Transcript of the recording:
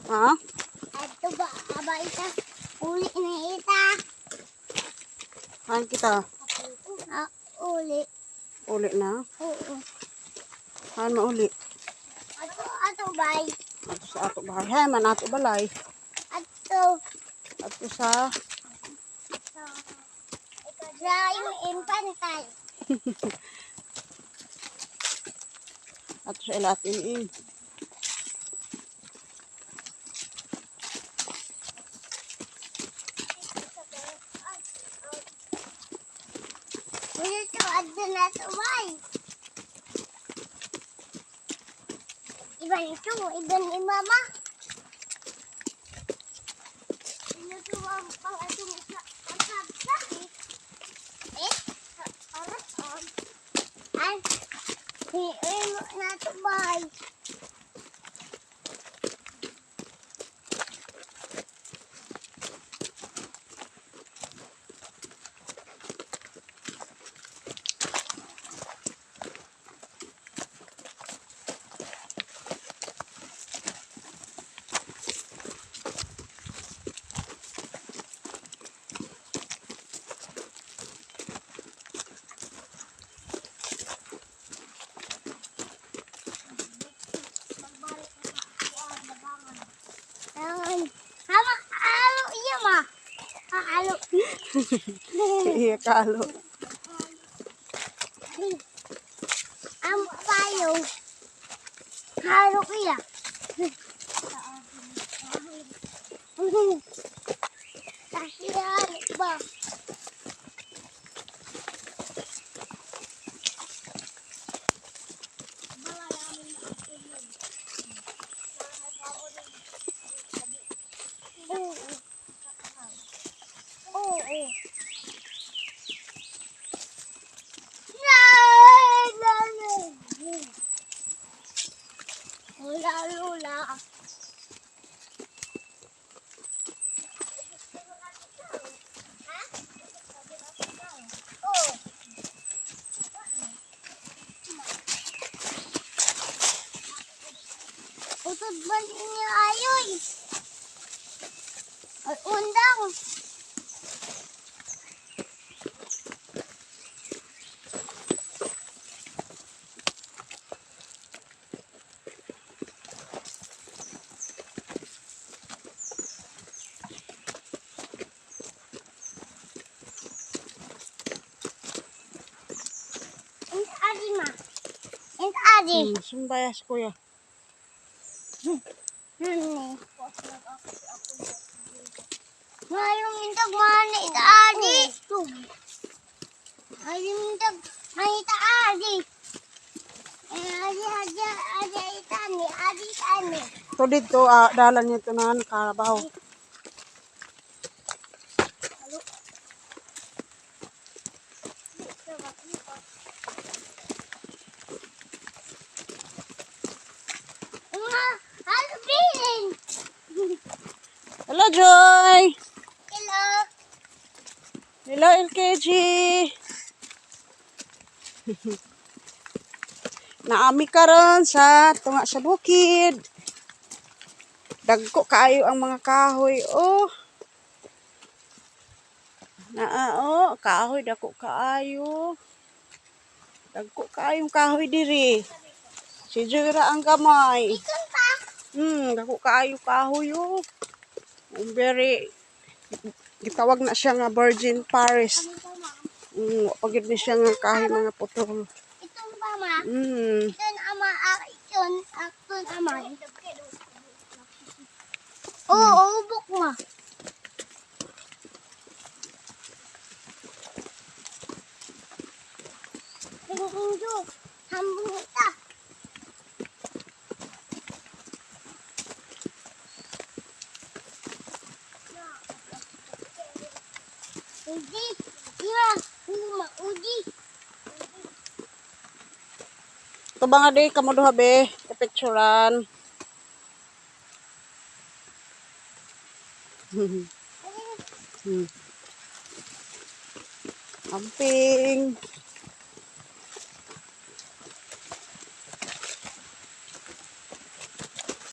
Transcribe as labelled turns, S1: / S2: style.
S1: Ha?
S2: Ato ba, aba ita. Uli na ita.
S1: Kain kita.
S2: Ah, uli.
S1: Uli na.
S2: Oo.
S1: Kain mauli.
S2: Ato, ato bay.
S1: Ato sa ato bahay. Hay man ato balay.
S2: Ato.
S1: Ato sa
S2: Sa yung impantay.
S1: ato sa ila at in.
S2: Wala to, ato na to bay. Iban ito, iban ni mama. Ito ang pang atong sa pagkaksak. Eh, aras on. Ay, hi na to bay. Ang hama alo iya ma. Alo.
S1: Iya kalo.
S2: Ang payong. Halo iya. Kasi halo ba? Oo. Oo. No, no, no. Lula, lula. Oh. Utod ba niya ayoy? Ay, undang. Int adi ma. Int adi.
S1: Sumbaya si kuya.
S2: Nani. Mayroong intag mana ita adi. Adi intag mana ita adi. Eh, adi adi adi ita ni adi ita ni.
S1: To dito dalan niya ito na karabaw.
S2: Mga halbilin.
S1: Hello Joy.
S2: Hello.
S1: Hello LKG. Naami karon sa tunga sa bukid. Dagko kaayo ang mga kahoy. Oh. Naa oh, kahoy dako kaayo. Dagko kaayong kahoy diri. Si Joy ra ang gamay.
S2: Ikon pa.
S1: Dako kaayo kahoy oh. Ang very gitawag na siya nga Virgin Paris. Pagid ni siya nga kahoy mga putol.
S2: Itong pa ma. Itong ama, itong, itong ama. Oo, ubok ma. Tingin hambong ita. Uji, iya, uma, uji.
S1: Ito ba nga di kamo duha be, picturean. Amping.